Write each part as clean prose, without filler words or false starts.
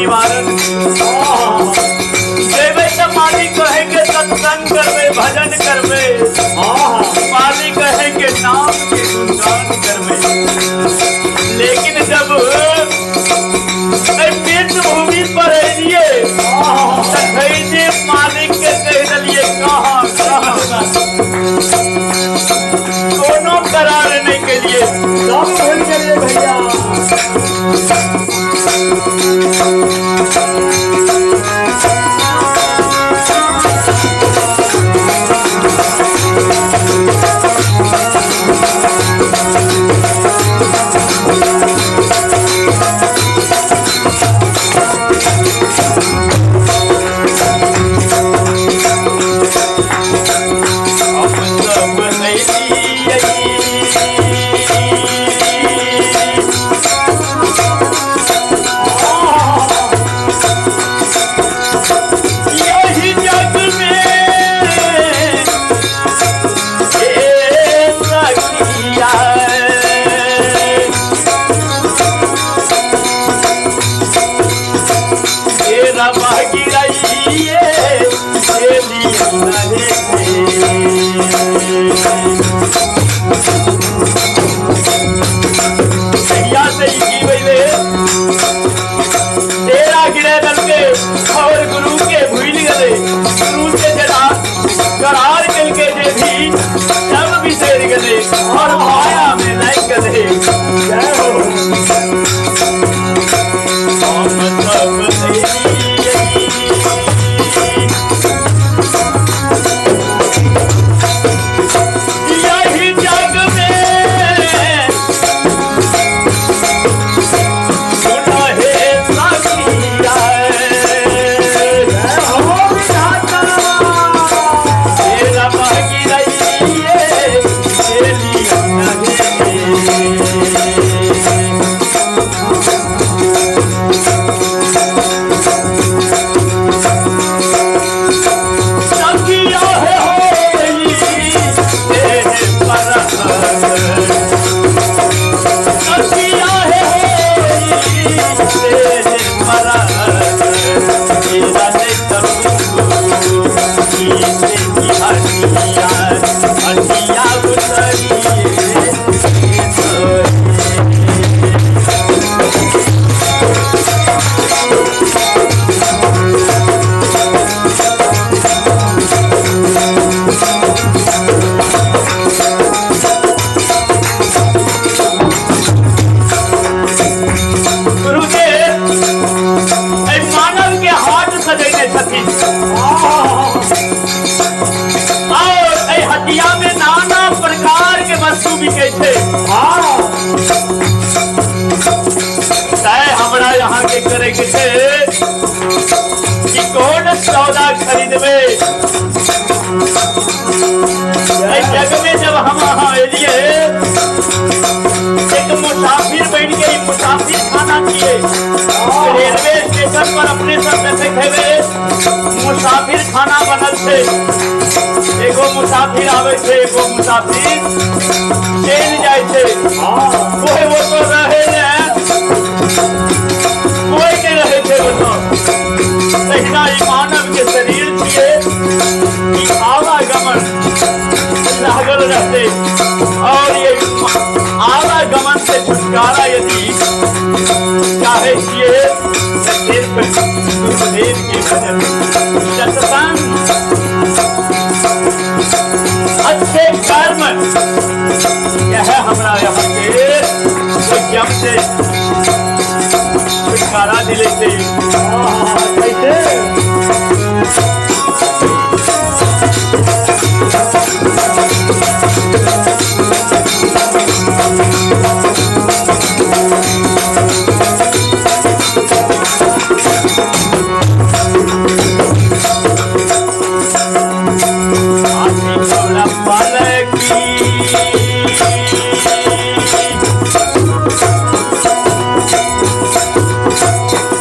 निवारण। जेबै तऽ मालिक कहे के सत्संग करबै, भजन करबै। मालिक कहे के नाम के गुणगान करबै। लेकिन जब पृष्ठभूमि पर एलिए तखने मालिक के कहि देलिए कहाँ कहाँ कोनो करार नहीं केलिए, सब भूल गेलिए भैया। हम सब एलियै यही जग में हे सखिया, तेरा गिराइए कहिया से ई की भइले तेरा गिरे दलके और गुरु के भूल गए। गुरु से जरा करार कलके जे भी सब बिसर गए और माया में लग गए। जय हो। हम सब एलियै यही जग में सुन हे सखिया, जय हो विधाता। तेरा गिराइए एलियो नहीं। सखिया है होई तेरे परस, सखिया है होई तेरे परस, तेरा नहीं की हटिया हटिया उतरिए। गुरुदेव एहि मानव के हाट सजेने छथिन और एहि हटिया में नाना प्रकार के वस्तु बिकै छै। तैं हमरा यहाँ के करे के छै कि कोन सौदा खरीदबै। एहि जग में जब हम अहाँ एलिए एक मुसाफिर बन के, ई मुसाफिर खाना छियै। रेलवे स्टेशन पर अपने सब देखैत हेबै मुसाफिर खाना बनल छै। एगो मुसाफिर आबै छै, एगो मुसाफिर चलि जाइ छै। कोई ओतऽ रहै ने, कोई नहि रहै छै ओतऽ। तहिना ई मानव के शरीर छियै, ई आवागमन लागल रहतै। और ये आवागमन से छुटकारा यदि चाहे छियै तऽ सिर्फ गुरुदेव के भजन, सत्संग, अच्छे कर्म, यह हमरा यहाँ के यम से छुटकारा दिलेतै। कैसे? हाथी घोड़ा पालकी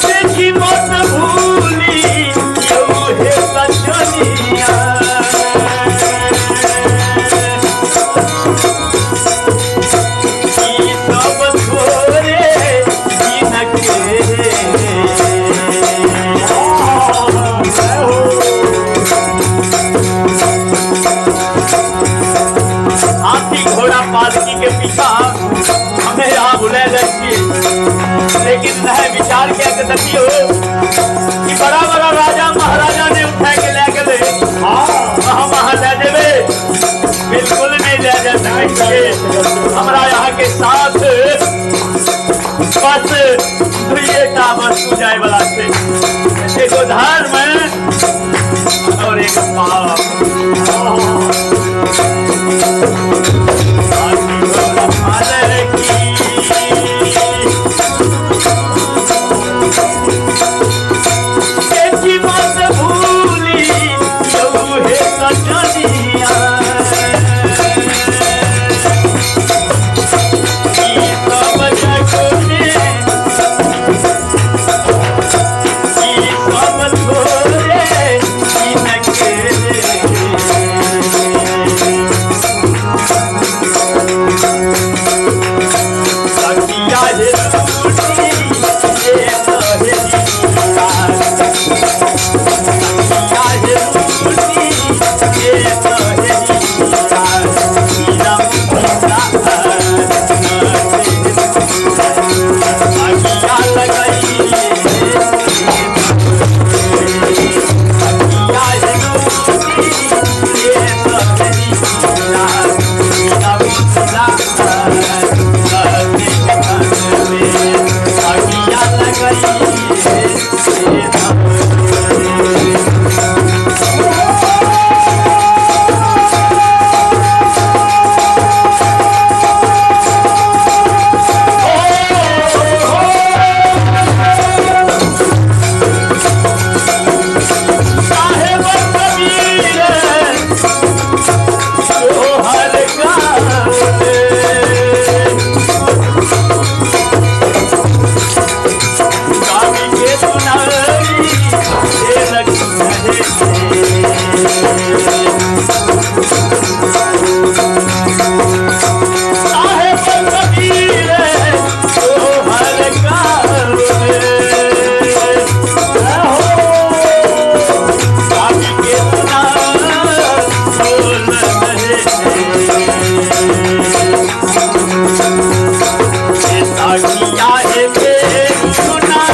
देखी। लए जाइ छियै। लेकिन नहि, विचार कए के देखियौ कि बड़ा बड़ा राजा महाराजा ने उठा के लए गेलै। हम अहाँ लए जेबै? बिल्कुल नहि लए जा सकै छियै। हमरा अहाँके साथ बस दुइएटा वस्तु जाय वाला छै, एगो धर्म और एगो पाप। मत भूली हे सजनिया, ई सब जग में ई सब थोड़े इनके। सखिया हे टूटी ये सहेलिया, सखिया हे टूटी ये सहेलिया, सखिया लगाइए, सखिया हे टूटी ये सहेलिया, सखिया लगाइए। साहेब कबीर सोहर गावे, गावी के सुनाई देलक। साहेब कबीर सोहर गावे, गावी के सुना बोल रहे। साखिया हे सुनाई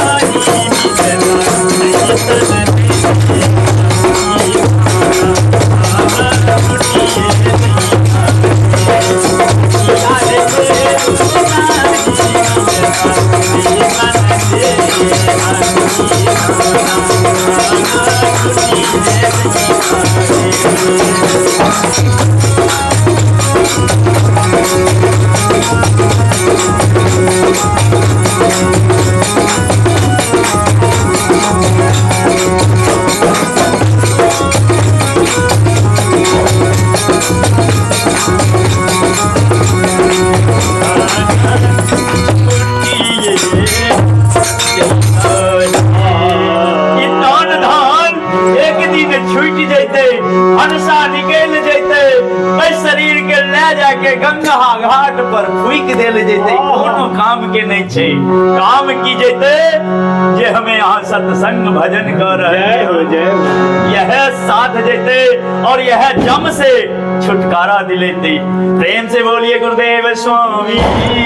ई तन धन एक दिन छूटि जैते, हनसा निकलि जैते, एहि शरीर के ले जाके गंगा घाट पर फूकि देल जैते, कोनो काम के नहीं छै। काम की जैते जे हमें यहाँ सत्संग भजन कर रहे जय हो, जय हो। यह साथ जैते और यह जम से छुटकारा दिलेते। प्रेम से बोलिए गुरुदेव स्वामी की।